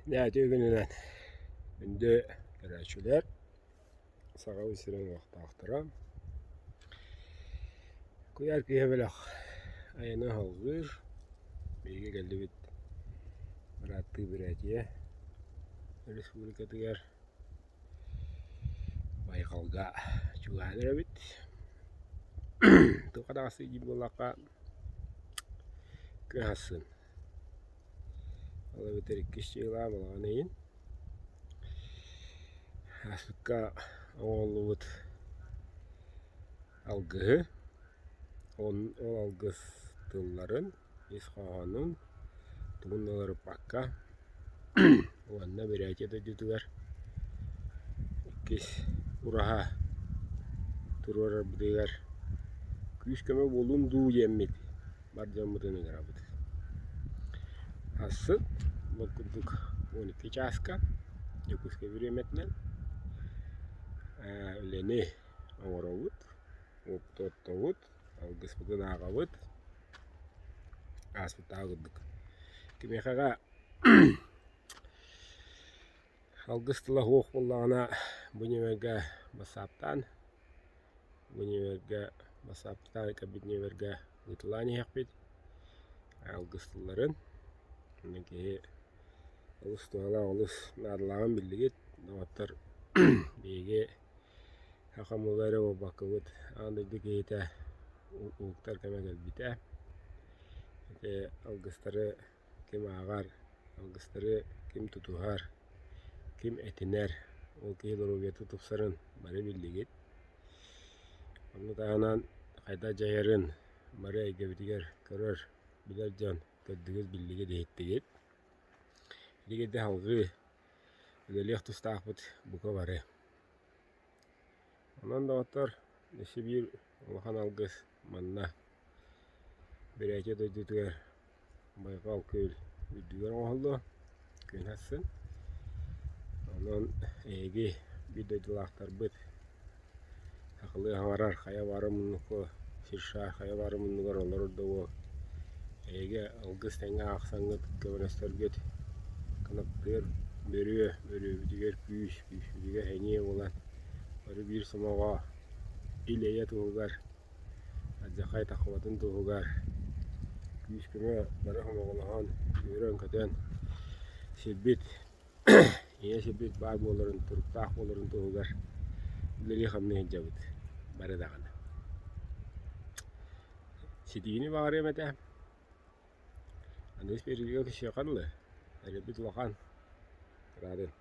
Нээти күнүнэн күндү көрөөччүлэр, Сахабыт сирин олохтоохторо, Куйаар күүһэ бөлөх айаны салгыыр, биһиги кэллибит бырааттыы Бурятия Республикатыгар Байҕалга чугаһаан эрэбит. Туохха даҕасы диир буоллахха, күн ахсын Ол эбэтэр иккис дьыалаҕа балаҕан ыйын ааспыкка оҥоһуллубут алгыһы, ол алгыс тылларын, ис хоһоонун тугун да уларыппакка уонна Бурятия дойдутугар иккис ураһа туруорарбытыгар күүс-көмө буолуум дуу диэммит бар дьоммутун ыҥырабыт. Ахсын бу курдук 12 чааска Дьокуускай бириэмэтинэн үлэни оҥоробут, оттотобут, алгыспытын ааҕабыт, ааспыттааҕы курдук. Кимиэхэҕэ алгыс тыла суох буоллаҕына бу ньүмэргэ бассааптаан Бу нүөмэргэ бассааптаан кэлбит нүөмэргэ ыытылаан иһиэхпит алгыс тылларын. Онон киһи олус туһалаах, олус наадалааҕын биллигит. Доҕоттор, биһиги саха омуга эрэ буолбаккабыт, аан дойду киһитэ уһуктар кэмэ кэлбитэ. Ити алгыстары ким ааҕар, алгыстары ким тутуһар, ким этинэр, ол киһи доруобуйата тупсарын бары биллигит. Ону таһынан хайдах дьайарын бары эйгэбитигэр көрөр, билэр дьон көрдүгүт, биллигит, иһиттигит. Ити салҕыы үлэлиэх тустаахпыт бука бары. Онон доҕоттор, өссө биир улахан алгыс манна Бурятия дойдутугар Байҕал күөл үрдүгэр оҥоһуллуо күн ахсын. Онон эһиги биир дойдулаахтарбыт сахалыы саҥарар хайа баҕарар муннукка сир шаар хайа баҕарар муннугар олорор да уол эһиги алгыс тэҥҥэ аахсаҥҥыт көмөлөстөргүт кынаттыыр бөрүө бөрүөбүтүгэр күүс күүспүтүгэр сэниэ буолан бары биир сомоҕо ил-эйэ туһугар алдьархай таххыбатын туһугар күүс-көмө бары сомоҕолоһон үөрэн-көтөн сирбит ийэ сирбит баар буоларын туруктаах буоларын туһугар үлэлии-хамныы сылдьабыт бары даҕаны. Ситиини баҕарыам этэ. Аныгыс биэриигэ көрсүөххэ дылы. Эрэлбит улахан. Кыраатын.